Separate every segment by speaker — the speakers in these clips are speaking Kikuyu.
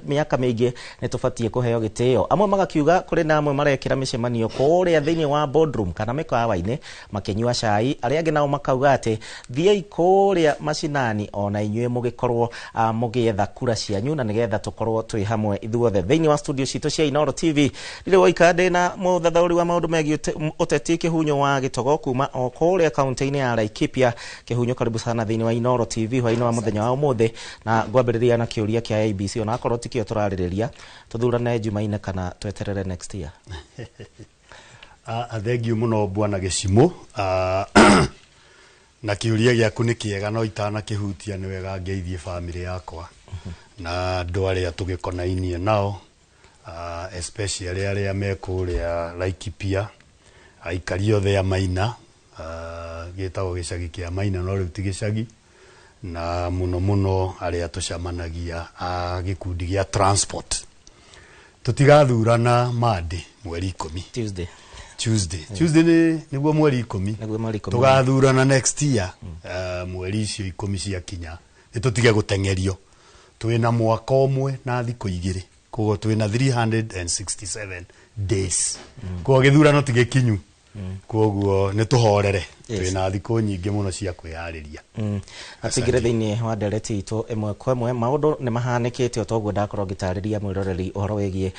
Speaker 1: Mĩaka mĩingĩ nĩ tũbatiĩ kũheo gĩtĩo. Amwe magakiuga kũrĩ na amwe marekĩra mĩcemanio kũrĩa thĩinĩ wa boardroom kana mĩkawa-inĩ makĩnyua cai. Arĩa angĩ nao makauga atĩ thiĩi kũrĩa macinani ona inyuĩ mũgĩkorwo mũgĩetha kura cianyu na nĩgetha tũkorwo twĩ hamwe ithuothe. Thĩinĩ wa studio citũ cia Inooro TV ndirĩ woika, ndĩ na mũthathaũri wa maũndũ megiĩ ũteti Kĩhunyo wa Gĩtogo kuma o kũrĩa kaunti-inĩ ya Laikipia. Kĩhunyo, karibu sana thĩinĩ wa Inooro TV hwaĩ-inĩ wa mũthenya wa ũmũthĩ, na ngwambĩrĩria na kĩũria kĩa ABC ona akorwo tikĩo tũrarĩrĩria. Tũthurane Jumaine kana tweterere next year?
Speaker 2: Thengiũ mũno, bwana Gĩcimũ. Na kĩũria gĩaku nĩ kĩega, no itanakĩhutia nĩ wega ngeithie bamĩrĩ yakwa na andũ arĩa tũgĩkonainie nao, especially arĩa me kũrĩa Laikipia, aikari othe a Maina, gĩtagwo gĩcagi kĩa Maina no rĩu ti gĩcagi, na mũno mũno arĩa tũcemanagia a gĩkundi gĩa transport. Tũtigathurana Monday mweri 10.
Speaker 1: Tuesday.
Speaker 2: Tuesday, Tuesday nĩ nĩguo mweri 10.
Speaker 1: Nĩguo mweri 10.
Speaker 2: Tũgathurana next year, mweri icio 10 ciakinya nĩ tũtige gũteng'erio. Twĩna mwaka ũmwe na thikũ 2, koguo twĩna 367 days, koguo gĩthurano ti gĩkinyu, koguo nĩ tũhorere. Twĩna thikũ nyingĩ mũno cia kwĩharĩria.
Speaker 1: Na tũingĩre thĩinĩ wa ndereti itũ ĩmwe kwa ĩmwe. Maũndũ nĩ mahanĩkĩte o toguo ndakorwo ngĩtarĩria mwĩroreri ũhoro wĩgiĩ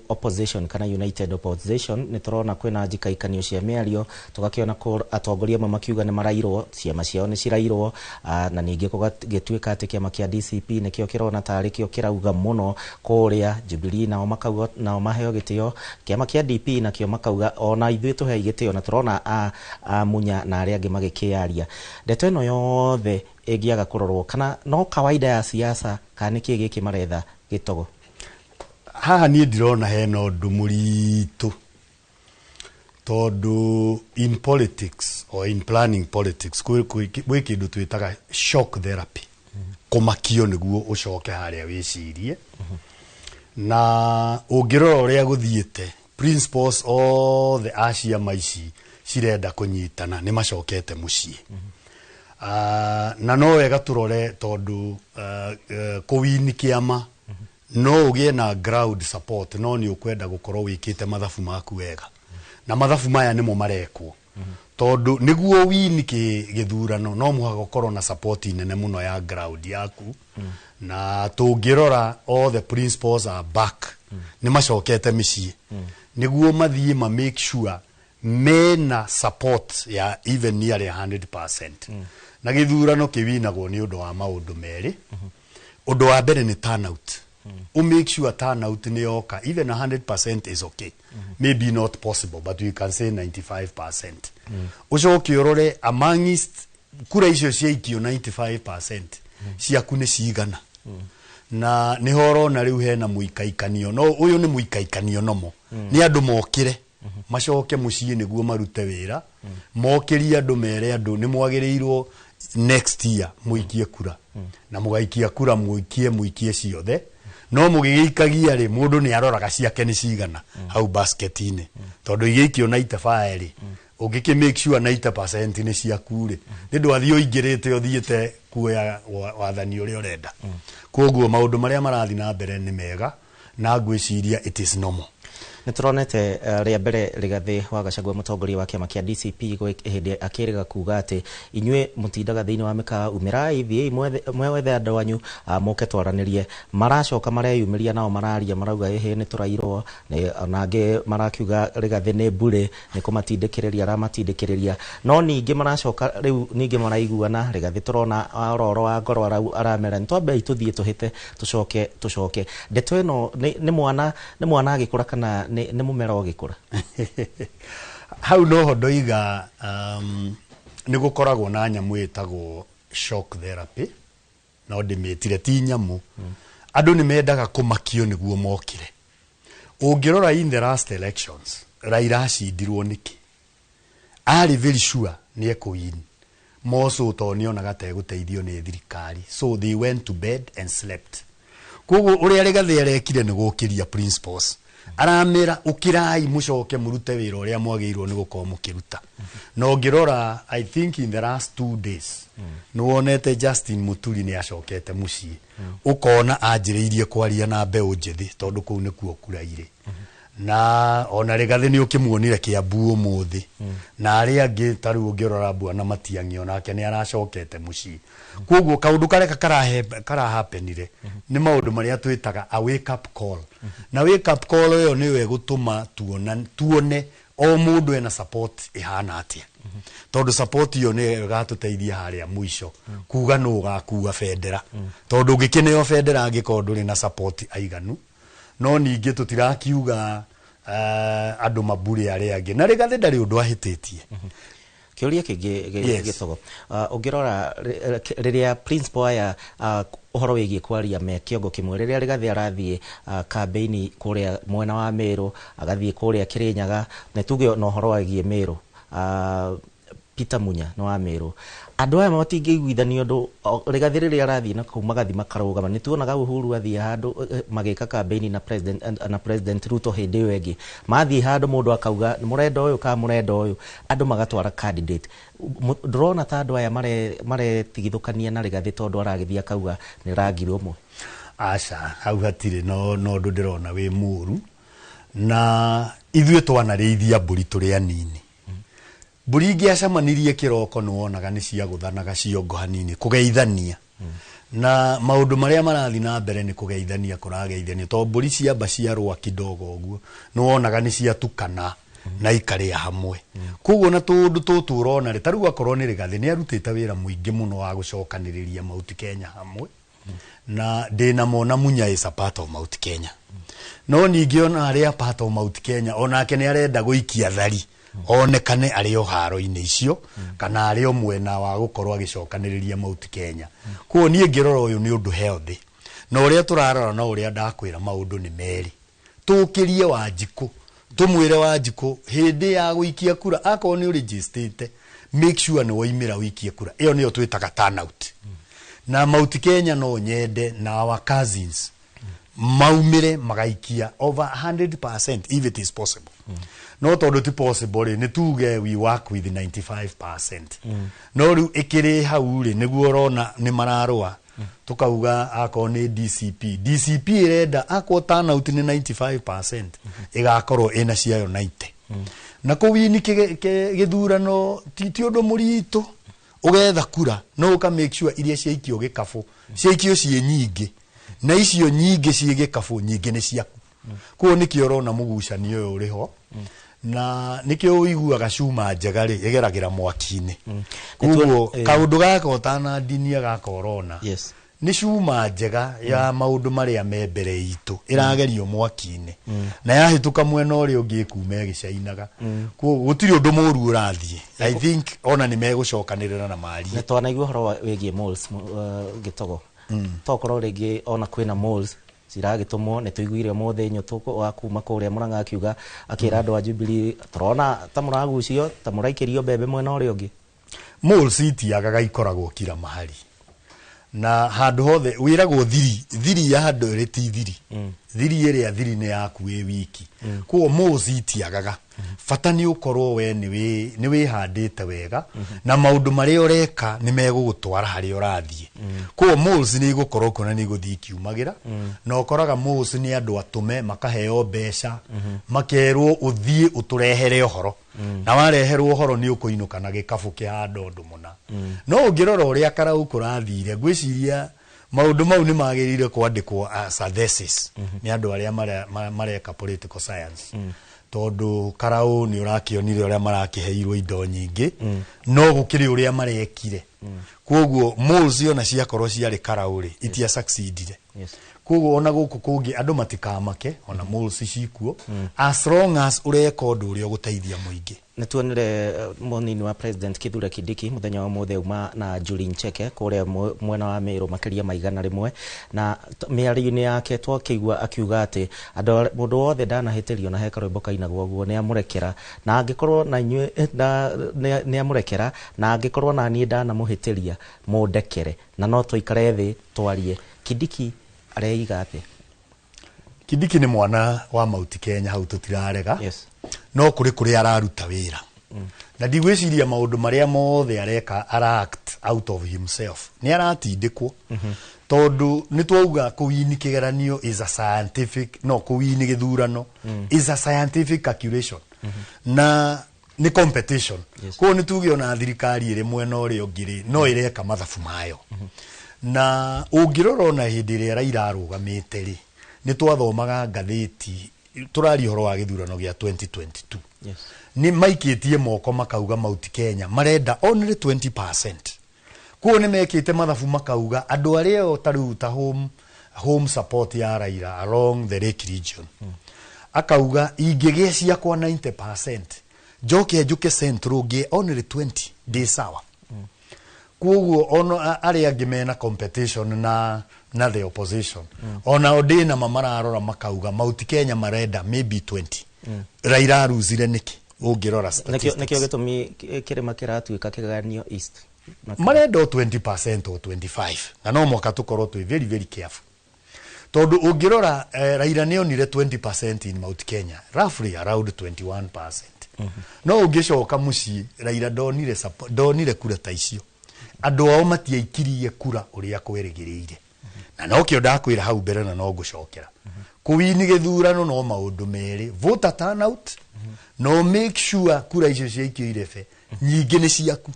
Speaker 1: opposition kana united opposition. Nĩ tũrona kwĩna njikaikanio cia mĩario, tũgakĩona atongoria amwe makiuga nĩ marairwo, ciama ciao nĩ cirairwo, na ningĩ gũgagĩtuĩka atĩ kĩama kĩa DCP nĩkĩo kĩrona tarĩ kĩo kĩrauga mũno kũrĩa. Jubilee nao makauga nao maheo gĩtĩo, kĩama kĩa DP nakĩo makauga ona ithuĩ tũhei gĩtĩo, na tũrona a Munya na arĩa angĩ magĩkĩaria. Ndeto ĩno yothe ĩngĩaga kũrorwo kana no kawaida ya siasa, kana nĩkĩ gĩkĩ maretha, Gĩtogo?
Speaker 2: Haha niĩ ndirona hena ũndũ mũritũ, tondũ in politics or in planning politics gwĩ kĩndũ twĩtaga shock therapy, kũmakio nĩguo ũcoke harĩa wĩcirie. Na ũngĩrora ũrĩa gũthiĩte, principles othe a ciama ici cirenda kũnyitana nĩ macokete mũciĩ. Na no wega tũrore tondũ kũwini kĩama no ũgĩe na ground support, no nĩ ũkwenda gũkorwo wĩkĩte mathabu maku wega, na mathabu maya nĩmo marekwo, tondũ nĩguo wini gĩthurano no mũhaka ũkorwo na support nene mũno ya ground yaku. Na tũngĩrora, all the principles are back, nĩ macokete mĩciĩ nĩguo mathiĩ ma make sure mena support ya even nearly 100%. Na gĩthurano kĩwinagwo nĩ ũndũ wa maũndũ merĩ. Ũndũ wa mbere nĩ turnout. U make sure turnout nĩ yoka, even 100% is okay, maybe not possible, but we can say 95%. Ũcoke ũrore amongst kura icio ciaikio, 95% ciaku nĩ cigana. Na nĩho ũrona rĩu hena mũikaikanio, no ũyũ nĩ mũikaikanio nomo nĩ andũ mokĩre macoke mũciĩ nĩguo marute wĩra, mokĩrie andũ, mere andũ nĩ mwagĩrĩirwo next year mũikie kura, na mũgaikia kura, mũikie mũikie ciothe. No mũgĩgĩikagia rĩ, mũndũ nĩ aroraga ciake nĩ cigana hau basket-inĩ, tondũ igĩikio 95 rĩ, ũngĩkĩ make sure 90% nĩ ciaku rĩ, nĩ ndwathiĩ ũingĩrĩte ũthiĩte kuoya wathani ũrĩa ũrenda. Koguo maũndũ marĩa marathiĩ na mbere nĩ mega na ngwĩciria it is normal.
Speaker 1: Nĩ tũronete rĩa mbere Rigathĩ wa Gachagua, mũtongoria wa kĩama kĩa DCP, gwĩ hĩndĩ akĩrĩga kuga atĩ inyuĩ mũtindaga thĩinĩ wa mĩkawa, umĩrai thiĩi mwethe andũ anyu, mũke twaranĩrie. Maracoka mareyumĩria nao mararia, marauga ĩhĩ nĩ tũrairwo, ona angĩ marakiuga Rigathĩ nĩ mbure nĩ kũmatindĩkĩrĩria aramatindĩkĩrĩria. No ningĩ maracoka rĩu ningĩ maraiguana. Rigathĩ tũrona ororo wa ngoro aramera nĩ twambei tũthiĩ tũhĩte tũcoke tũcoke. Ndeto ĩno nĩ mwana agĩkũra kana nĩ mũmera ũgĩkũra?
Speaker 2: Hau noho ndoiga nĩ gũkoragwo na nyamũ ĩtagwo shock therapy, no ndĩmĩtire ti nyamũ. Andũ nĩ mendaga kũmakio nĩguo mokĩre. Ũngĩrora in the last elections, Raila acindirwo nĩkĩ? Arĩ very sure nĩ ekũwin moco, tondũ nĩonaga ta egũteithio nĩ thirikari, so they went to bed and slept. Koguo ũrĩa Rigathĩ arekire nĩ gũkĩria principles. Aramera ukirai mucoke murute wira uria mwagĩrĩirwo nĩ gũkorwo mũkĩruta. Na ũngĩrora, I think in the last 2 days nĩ wonete Justin Muturi nĩ acokete mũciĩ, ũkona anjĩrĩirie kwaria na mbeũ njĩthĩ tondũ kũu nĩkuo kura irĩ. Na ona Rigathĩ nĩ ũkĩmuonire Kĩambu ũmũthĩ, na arĩa angĩ ta rĩu ũngĩrora Bwana Matiang'i onake nĩ aracokete mũciĩ. Koguo kaũndũ karĩa karahapenire nĩ maũndũ marĩa twĩtaga a wake up call, na wake up call ĩyo nĩyo ĩgũtũma tuone o mũndũ ena support ĩhana atĩa, tondũ support ĩyo nĩyo ĩgatũteithia harĩa mũico kuga nũ ũgakua bendera, tondũ ũngĩkĩneo bendera angĩkorwo ndũrĩ na support aiganu. No ningĩ tũtirakiuga andũ mambure arĩa angĩ, na Rigathĩ ndarĩ ũndũ ahĩtĩtie.
Speaker 1: Kĩũria kĩngĩ gĩtogo, ũngĩrora rĩrĩa principal aya ũhoro wĩgiĩ kwaria me kĩongo kĩmwe, rĩrĩa Rigathĩ arathiĩ campaign kũrĩa mwena wa Meru, agathiĩ kũrĩa Kĩrĩnyaga, na tuge na ũhoro wĩgiĩ Meru, Peter Munya nĩ wa Meru, andũ aya matingĩiguithania ũndũ. Rigathĩ rĩrĩa arathiĩ na kũu magathiĩ makarũgama. Nĩ tuonaga Uhuru athiĩ handũ magĩka campaign na President Ruto. Hĩndĩ ĩyo ĩngĩ mathiĩ handũ mũndũ akauga mũrenda ũyũ kana mũrenda ũyũ, andũ magatwara candidate. Ndũrona ta andũ aya maretigithũkania na Rigathĩ tondũ aragĩthiĩ akauga nĩ rangi ũmwe?
Speaker 2: Aca, hau hatirĩ no ũndũ ndĩrona wĩ mũru. Na ithuĩ twanarĩithia mbũri tũrĩ anini. Mbũri ingĩacemanirie kĩroko nĩ wonaga nĩ ciagũthanaga ciongo hanini kũgeithania, na maũndũ marĩa marathiĩ na mbere nĩ kũgeithania kũrageithania, tondũ mbũri ciamba ciarũa kidogo ũguo nĩ wonaga nĩ ciatukana na ikarĩa hamwe. Koguo na tũũndũ tũtũ ũrona rĩ, ta rĩu akorwo nĩ Rigathĩ nĩ arutĩte wĩra mũingĩ mũno wa gũcokanĩrĩria Mount Kenya hamwe, na ndĩna mona Munya is a part of Mount Kenya. No ningĩ ona arĩa part of Mount Kenya, onake nĩ arenda gũikia thari onekane arĩ o haro-inĩ icio kana arĩ o mwena wa gũkorwo agĩcokanĩrĩria Mount Kenya. Koguo niĩ ngĩrora ũyũ nĩ ũndũ healthy, na ũrĩa tũrarora na ũrĩa ndakwĩra maũndũ nĩ merĩ. Tũkĩrie Wanjikũ, tũmwĩre Wanjikũ hĩndĩ ya gũikia kura, akorwo nĩ ũrĩnjĩstĩte, make sure nĩ woimĩra ũikie kura. Ĩyo nĩyo twĩtaga turnout. Na Mount Kenya no nyende na our cousins maumĩre magaikia over 100% if it is possible. No tondũ ti possible rĩ, nĩ tuge we work with 95%. No rĩu ĩkĩrĩ hau rĩ, nĩguo ũrona nĩ mararũa. Tukauga akorwo nĩ DCP, DCP ĩrenda akorwo turnout nĩ 95%, ĩgakorwo ĩna ciayo 90. Na kũwini gĩthurano ti ũndũ mũritũ. Ũgetha kura no ũka make sure iria ciaikio gĩkabũ ciaikio ciĩ nyingĩ, na icio nyingĩ ciĩ gĩkabũ nyingĩ nĩ ciaku. Koguo nĩkĩo ũrona mũgucanio ũyũ ũrĩ ho, na nĩkĩo ũiguaga cuma njega rĩ ĩgeragĩra mwaki-inĩ. Koguo kaũndũ gaka ũtanandinia gaka ũrona nĩ cuma njega ya maũndũ marĩa me mbere itũ ĩragerio mwaki-inĩ, na yahĩtũka mwena ũrĩa ũngĩ ĩkuma ĩgĩcainaga. Koguo gũtirĩ ũndũ mũru ũrathiĩ. I think ona nĩ megũcokanĩrĩra na marie.
Speaker 1: Na twanaigua ũhoro wĩgiĩ moles, gĩtogo, tokorwo rĩngĩ ona kwĩna moles ciragĩtũmwo. Nĩ tũiguire ũmũthĩ Nyũtũ wa kuma kũrĩa Mũrang'a akiuga, akĩra andũ a Jubilee, tũrona ta mũragucio, ta mũraikĩrio mbembe mwena ũrĩa ũngĩ.
Speaker 2: Moles itiagaga, ikoragwo kila mahali na handũ hothe. Wĩragwo thiri thiri ya handũ ĩrĩ ti thiri, thiri ĩrĩa thiri nĩ yaku wĩ wiki. Koguo moles itiagaga, bata nĩ ũkorwo we nĩ wĩhandĩte wega na maũndũ marĩa ũreka nĩ megũgũtwara harĩa ũrathiĩ. Koguo moles nĩ igũkorwo kuo na nĩ igũthiĩ ikiumagĩra. Na ũkoraga moles nĩ andũ atũme makaheo mbeca, makerwo ũthiĩ ũtũrehere ũhoro, na wareherwo ũhoro nĩ ũkũinũka na gĩkabũ kĩhanda ũndũ mũna. No ũngĩrora ũrĩa karau kũrathire, ngwĩciria maũndũ mau nĩ magĩrĩire kwandĩkwo as a thesis nĩ andũ arĩa mareka political science, tondũ karau nĩ ũrakĩonire ũrĩa marakĩheirwo indo nyingĩ, no gũkĩrĩ ũrĩa marekire. Koguo moles ona ciakorwo ciarĩ karau rĩ, itia succeedire. Koguo ona gũkũ kũngĩ andũ matikamake, ona moles cikuo, as long as ũreka ũndũ ũrĩa ũgũteithia mũingĩ.
Speaker 1: Nĩ tuonire mũnini wa president Kithure Kindiki mũthenya wa ũmũthĩ auma na Julie Ncheke kũrĩa mwena wa Meru makĩria ma 100, na mĩario-inĩ yake twakĩigua akiuga atĩ andũ mũndũ wothe ndanahĩtĩrio, na he karwĩmbo kainagwo ũguo, nĩ amũrekera, na angĩkorwo na inyuĩ nĩ amũrekera, na angĩkorwo na niĩ ndanamũhĩtĩria mũndekere, na no tũikare thĩ twarie. Kindiki areiga atĩa?
Speaker 2: Kindiki nĩ mwana wa Mount Kenya, hau tũtirarega. No kũrĩ kũrĩa araruta wĩra, na ndigwĩciria maũndũ marĩa mothe areka ara act out of himself, nĩ aratindĩkwo, tondũ nĩ twauga kũwini kĩgeranio is a scientific, no kũwini gĩthurano is a scientific calculation na nĩ competition. Koguo nĩ tuge ona thirikari ĩrĩ mwena ũrĩa ũngĩ rĩ, no ĩreka mathabu mayo. Na ũngĩrora ona hĩndĩ ĩrĩa Raila arũgamĩte rĩ, nĩ twathomaga ngathĩti tũraria ũhoro wa gĩthurano gĩa 2022. Nĩ maikĩtie moko makauga Mount Kenya marenda only 20%. Koguo nĩ mekĩte mathabu makauga andũ arĩa o ta rĩu ta home support ya Raila along the Lake Region, akauga ingĩgĩa ciakwa 90%, njoke njũke Central ngĩe only 20, ndĩ sawa. Koguo ono arĩa angĩ mena competition na the opposition, ona ndĩ nama mararora makauga Mount Kenya marenda maybe 20. Raila aruzire nĩkĩ ũngĩrora
Speaker 1: Nĩkĩo
Speaker 2: statistics?
Speaker 1: Nĩkĩo gĩtũmi kĩrĩma kĩratuĩka kĩgayanio East.
Speaker 2: Marenda o 20% o 25, na no mwaka tũkorwo twĩ very very careful, tondũ ũngĩrora Raila nĩ onire 20% in Mount Kenya, roughly around 21%. No ũngĩcoka mũciĩ, Raila ndonire ndonire kura ta icio. Andũ ao matiaikirie kura ũrĩa kwerĩgĩrĩire, na nokĩo ndakwĩra hau mbere na no ngũcokera kũwini gĩthurano no maũndũ merĩ: voter turnout, no make sure kura icio ciaikio irebe nyingĩ nĩ ciaku.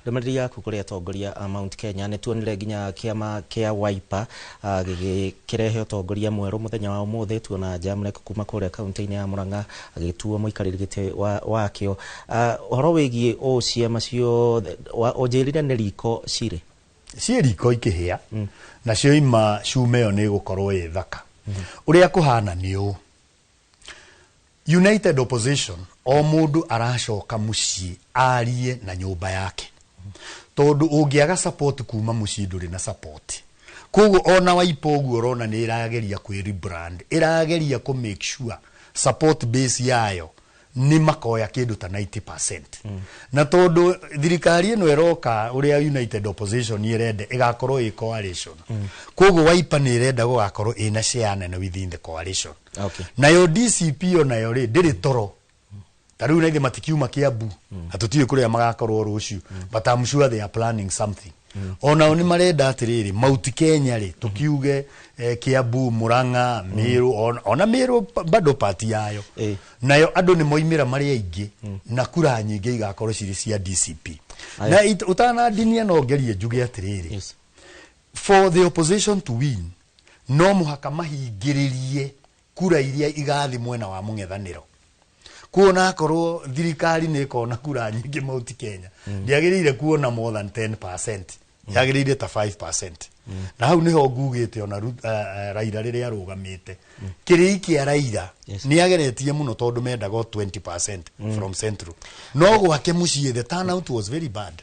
Speaker 1: Ndũmĩrĩri yaku kũrĩ atongoria a Mount Kenya? Nĩ tuonire nginya kĩama kĩa Wiper gĩkĩrehe ũtongoria mwerũ mũthenya wa ũmũthĩ. Tuona Jamlek kuma kũrĩa kaunti-inĩ ya Murang'a agĩtuo mũikarĩri gĩtĩ wakĩo. Ũhoro wĩgiĩ ũũ ciama ciothe ũnjĩrire nĩ riko cirĩ
Speaker 2: Ciĩ riko ikĩhĩa, nacio ima cuma ĩyo nĩ ĩgũkorwo ĩ thaka. Ũrĩa kũhana nĩ ũũ, United Opposition, o mũndũ aracoka mũciĩ arie na nyũmba yake, tondũ ũngĩaga support kuma mũciĩ, ndũrĩ na support. Koguo ona Wiper ũguo ũrona nĩ ĩrageria kwĩ rebrand, ĩrageria kũ make sure support base yayo nĩ makoya kĩndũ ta 90%. Na tondũ thirikari ĩno ĩroka, ũrĩa United Opposition ĩrenda ĩgakorwo ĩ coalition, koguo Wiper nĩ ĩrenda gũgakorwo ĩna share nene within the coalition. Nayo DCP onayo rĩ, ndĩrĩ toro. Ta rĩu naithe matikiuma Kiambu na tũtiũĩ kũrĩa magakorwo rũciũ, but I'm sure they are planning something. Onao nĩ marenda atĩrĩrĩ, Mount Kenya rĩ, tũkiuge Kiambu, Murang'a, Meru, ona Meru bado party yayo. Nayo andũ nĩ moimĩra marĩ aingĩ na kura nyingĩ igakorwo cirĩ cia DCP.
Speaker 1: Aya.
Speaker 2: Na ũtanandinia, no ngerie njuge atĩrĩrĩ, for the opposition to win, no mũhaka mahingĩrĩrie kura iria igathi mwena wa mũng'ethanĩro. Kuona akorwo thirikari nĩ ĩkona kura nyingĩ Mount Kenya, ndĩagĩrĩire kuona more than 10%, yagĩrĩire ta 5%. Na hau nĩho ngugĩte ona Raila rĩrĩa arũgamĩte kĩrĩi kĩa Raila, nĩ ageretie mũno tondũ mendaga o 20% from Central, no gwake mũciĩ the turnout was very bad.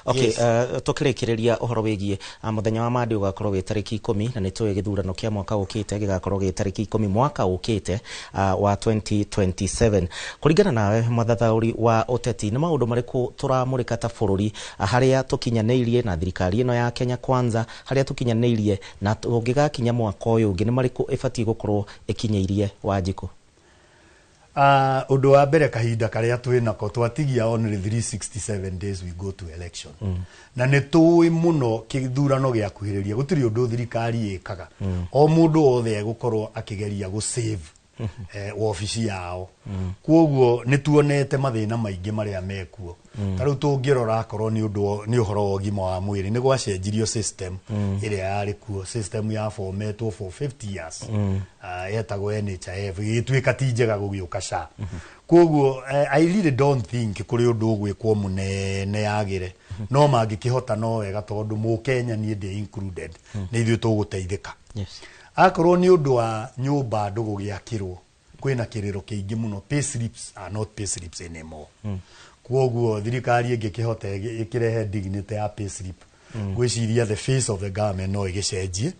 Speaker 1: Okay.
Speaker 2: Yes.
Speaker 1: Tukĩrĩkĩrĩria ũhoro wĩgiĩ mũthenya wa Monday ũgakorwo wĩ tarĩki 10, na nĩ tũĩ gĩthurano kĩa mwaka ũkĩte gĩgakorwo gĩ tarĩki 10 mwaka ũkĩte wa 2027. Kũringana nawe, mũthathaũri wa ũteti, nĩ maũndũ marĩkũ tũramũrĩka ta bũrũri, harĩa tũkinyanĩirie na thirikari ĩno ya Kenya Kwanza, harĩa tũkinyanĩirie, na tũngĩgakinya mwaka ũyũ ũngĩ nĩ marĩkũ ĩbatiĩ gũkorwo ĩkinyĩirie, Wanjikũ?
Speaker 2: Ũndũ wa mbere, kahinda karĩa twĩ nako twatigia only 367 days we go to election. Na nĩ tũĩ mũno kĩthurano gĩakuhĩrĩria gũtirĩ ũndũ thirikari ĩkaga. O mũndũ wothe egũkorwo akĩgeria gũ save wabici yao. Koguo nĩ tuonete mathĩna maingĩ marĩa mekuo. Ta rĩu tũngĩrora akorwo nĩ ũndũ nĩ ũhoro wa ũgima wa mwĩrĩ, nĩ gwacenjirio system ĩrĩa yarĩ kuo, system ya formetwo for 50 years, yetagwo NHIF, ĩgĩtuĩka ti njega, gũgĩũka SHA. Koguo I really don't think kũrĩ ũndũ ũgwĩkwo mũnene yagĩre, no mangĩkĩhota no wega, tondũ mũkenya, niĩ ndĩ included, nĩ ithuĩ tũgũteithĩka. Akorwo nĩ ũndũ wa nyũmba andũ gũgĩakĩrwo, kwĩna kĩrĩro kĩingĩ mũno, pay slips are not pay slips anymore. Koguo thirikari ĩngĩkĩhota ĩkĩrehe dignity ya pay slip, ngwĩciria the face of the government no ĩgĩcenjie,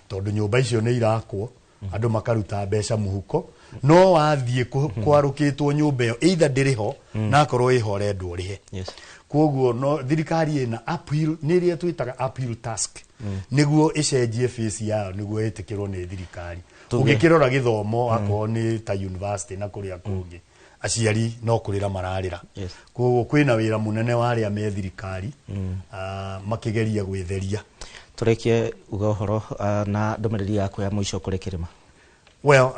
Speaker 2: tondũ nyũmba icio nĩ irakwo. Andũ makaruta mbeca mũhuko, no wathiĩ kwarũkĩtwo nyũmba ĩyo either ndĩrĩ ho, na akorwo ĩho ũrendwo ũrĩhe. Koguo no thirikari ĩna uphill, nĩ ĩrĩa twĩtaga uphill task, nĩguo ĩcenjie face yayo nĩguo ĩtĩkĩrwo nĩ thirikari. Ũngĩkĩrora gĩthomo, akorwo nĩ ta university na kũrĩa kũngĩ, aciari no kũrĩra mararĩra. Koguo kwĩna wĩra mũnene wa arĩa me thirikari, makĩgeria gwĩtheria.
Speaker 1: Tũrĩkie uga ũhoro na ndũmĩrĩri yaku ya mũico kũrĩ kĩrĩma.
Speaker 2: Well,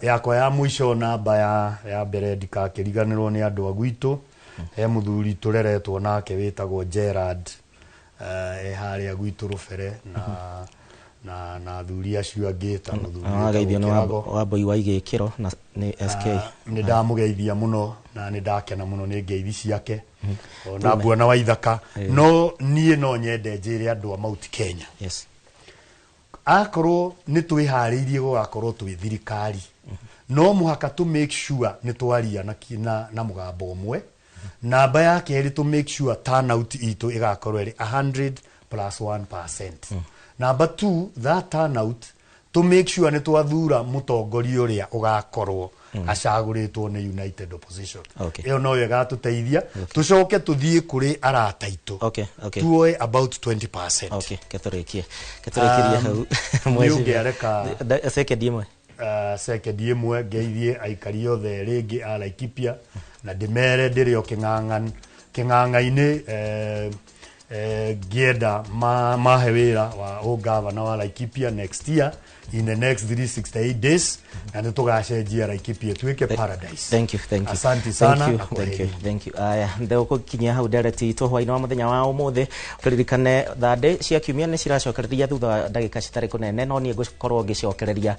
Speaker 2: yakwa ya mũico, namba ya mbere, ndikakĩriganĩrwo nĩ andũ a gwitũ. He mũthuri tũreretwo nake wĩtagwo Gerard, e harĩa gwitũ rũbere, na athuri acio angĩ ta mũthuri wĩtagwo
Speaker 1: Wageithio nĩ
Speaker 2: Kĩrago.
Speaker 1: Wambui wa Igĩkĩro na nĩ SK.
Speaker 2: Nĩ ndamũgeithia mũno na nĩ ndakena mũno nĩ ngeithi ciake, ona bwana wa ithaka. No niĩ no nyende njĩre andũ a Mount Kenya, akorwo nĩ twĩharĩirie gũgakorwo twĩ thirikari, no mũhaka tũ make sure nĩ twaria na mũgambo ũmwe. Namba ya kerĩ, tũ make sure turnout itũ ĩgakorwo ĩrĩ 100 plus 1%. Namba 2, that turnout, tũ make sure nĩ twathura mũtongoria ũrĩa ũgakorwo acagũrĩtwo nĩ United Opposition. Ĩyo noyo ĩgatũteithia. Tũcoke tũthiĩ kũrĩ arata aitũ, tuoe about 20%.
Speaker 1: Okay, ketũrĩkie, ketũrĩkĩrie hau.
Speaker 2: Nĩ ũngĩareka
Speaker 1: Second ĩmwe.
Speaker 2: Second ĩmwe, ngeithie aikari othe rĩngĩ a Laikipia na ndĩmere ndĩrĩ o kĩng'ang'a-inĩ, ngĩenda mahe wĩra wa ũgavana wa Laikipia next year, in the next 368 days, na nĩ tũgacenjia Laikipia ĩtuĩke paradise.
Speaker 1: Thank you, thank you.
Speaker 2: Asante sana
Speaker 1: Thank you,
Speaker 2: na
Speaker 1: thank you,
Speaker 2: kwaheri.
Speaker 1: thank you. Aya, ndĩgũkinyia hau ndereti itũ hwaĩ-inĩ wa mũthenya wa ũmũthĩ. Tũririkane thandĩ cia kiumia nĩ ciracokereria thutha wa ndagĩka citarĩ kũnene, no niĩ ngũkorwo ngĩcokereria.